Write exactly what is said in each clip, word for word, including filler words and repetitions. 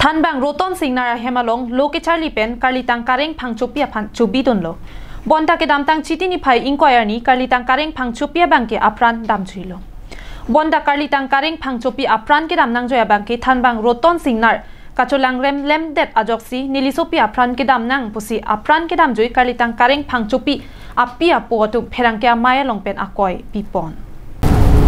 Thanbang Roton Singnar ahem along lo kecharli pen Karlitang Kareng Phangchopi aphan chobidunlo. Bonta kedamtang Chiti niphai ingkoi arni Karlitang Kareng Phangchopi abangke apran damjuilo. Bonta Karlitang Kareng Phangchopi apran kedam nangjoi abangke thanbang Roton Singnar kacholangrem lemdet ajoksi nelisopi apran kedam nang pusi apran kedamjoi Karlitang Kareng Phangchopi api apo atum pherangke amei along pen akoi pipon.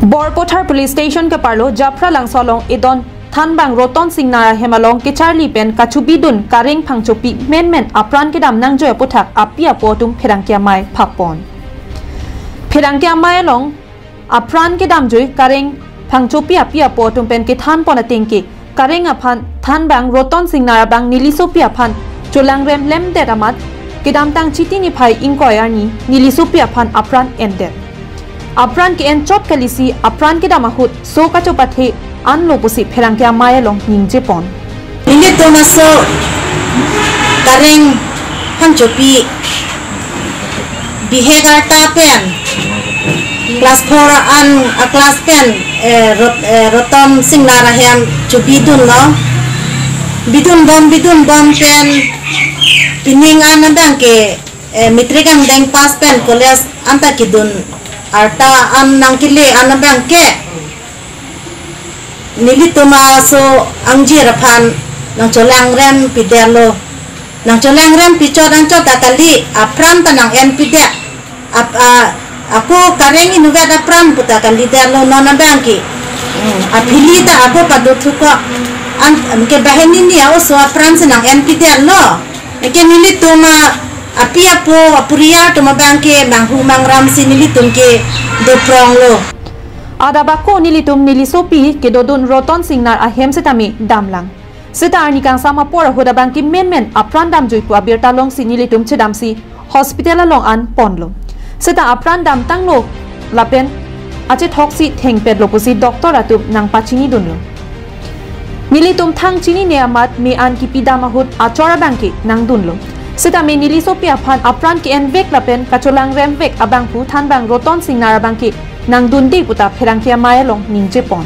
Borpothar Police Station keparlo Japhra Langso along edon thanbang Roton Singnar ahem along kecharli pen kachobidun Kareng Phangchopi menmen apran kedam nangjoi aputhak api apo atum pherangke amei phapon. Pherangke amei along apran kedamjoi Kareng Phangchopi api apo atum pen kethanpon atengke Kareng aphan thanbang Roton Singnar abang nelisopi aphan cholangrem lemdet amat kedamtang Chiti niphai ingkoi arni nelisopi aphan apran endet. Apran ke-enchot kalisi apran kedam ahut so kachopathe anlo pusi pherangke amei along ningjepon. Nelitum aso Kareng Phangchopi bihek arta pen class four an a class pen, eh, Rot-, eh, Roton Singnar ahem chobidunlo. Bidunbom bidunbom pen pining an abangke, eh, matric angdeng pass pen college anta kedun arta an nangkele an abangke nelitum aso angjir aphan nangcholangrem pidetlo. Nangcholangrem pichot anchot ta kali, apran ta nang-en pidet. Ap-, a, ako Kareng inutvet apran puta kalidetlo non abangke. Hmm, aphili ta ako padothuko. An, an ke banghini ni a-oso apran si nang-en pidetlo. Anke nelitum a, api apo, apuriar atum abangke manghu mangramsi nelitum ke dopronglo. Adap ako nelitum nelisopi kedodun Roton Singnar ahem setame damlang. Seta arni kangsam apor ahut abangke menmen apran damjoi pu abirta longsi nelitum chedamsi hospital along an ponlo. Seta apran damtanglo lapen achethok si thengpetlo pusi doctor atum nangpachinidunlo. Nelitum thang chinine amat me-an kipidam ahut achor abangke nangdunlo. Setame nelisopi aphan apran ke-envek lapen kacholangremvek abangphu thanbang Roton Singnar abangke nangdunde puta pherangke amei along ningjepon.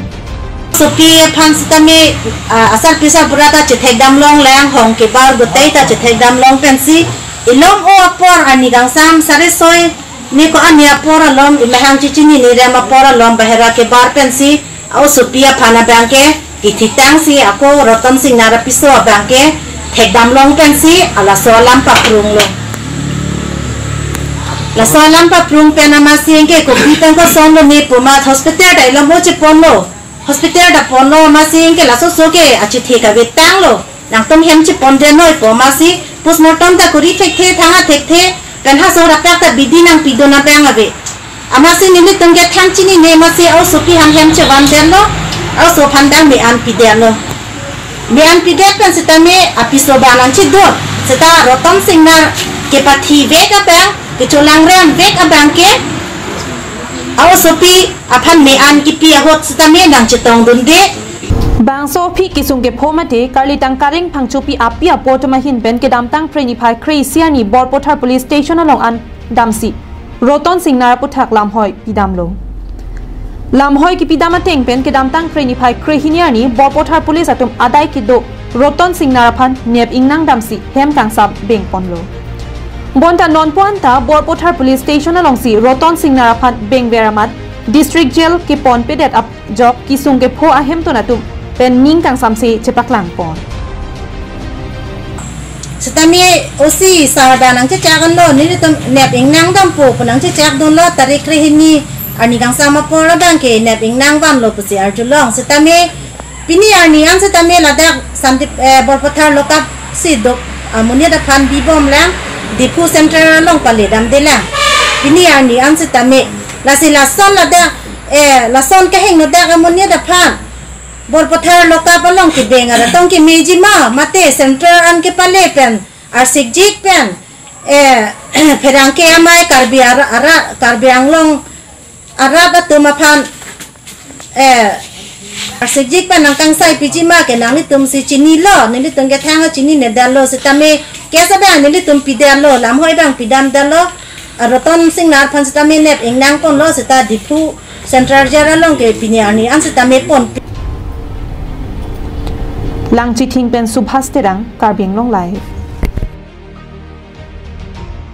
Sopi aphan setame, ah, asarpi asarbura ta chethekdam longlang, hong kebar gotei ta chethekdam long pensi, ilom o apor arni kangsam sare soi, ni ko ani apor alom, imahang chichinine rem apor alom, bahera kebar pensi, a-osopi aphan abangke kithitangsi ako Roton Singnar apiso abangke thekdam long pensi, alaso alam paprunglo. Laso alam paprung pen amatsi anke kopi pen kosonlo ne pu amat hospital ta ilom o cheponlo. Hospital ta ponlo amatsi anke laso oso ke achethe kavetanglo. Nangtum hem chepondetnoi pu amatsi postmortem ta kori thekthe, thang-a thekthe, pen ha so rapak ta bidi nangpidun abang ave. Amatsi nelitum ke thang chinine amatsi a-osopi aphan hem chevandetlo, a-oso aphan dang me-an pidetlo. Me-an pidet pen setame apiso abang nangchedun. Seta Roton Singnar kepathivek abang, kecholangremvek abangke a-osopi aphan me-an kipi ahut setame nangchetongdunde. Bangso aphi kesung kepho mate Karlitang Kareng Phangchopi api apo atum ahin pen kedamtang Phre niphai kre-isi arni Borpothar Police Station along an damsi Roton Singnar aputhak lamhoi pidamlo. Lamhoi kipidam ateng pen kedamtang Phre niphai krehini arni Borpothar Police atum adai kedo Roton Singnar aphan nep ingnang damsi hem kangsam bengponlo. Bonta nonpu anta Borpothar Police Station alongsi Roton Singnar aphan bengver amat District Jail keponpedet ajok kesung kepho ahemtun atum pen ning kangsamse chepaklangpon. Setame O C sir ta nangchechak-unlo, nelitum nep ingnang dampo pu nangchechakdunlo, tarik krehini arni kangsam apor abangke nep ingnang vanlo pusi arjulong. Setame pini arni an setame ladak Santip, eh, Borpothar lockup si dok amonit aphan bibomlang, Diphu Central along paledamdelang. Pini arni an setame lasi lason ladak, eh, lason kehingno dak amonit aphan Borpothar lockup along kebeng arat tong kemeji ma, mate Central an kepale pen arsikjik pen, eh, pherangke amei Karbi ara, ara, Karbi Anglong arat atum aphan, eh, arsikjik pen nangkangsai piji ma ke nanglitum si chinilo, nelitum ke thang-a chininedetlo, setame case abang nelitum pidetlo, lamhoi abang pidamdetlo, a Roton Singnar aphan setame nep ingnangponlo, seta Diphu Central Jail along ke pini arni an setame pon. Langchithing pen Subhas Terang, Karbi Anglong Live.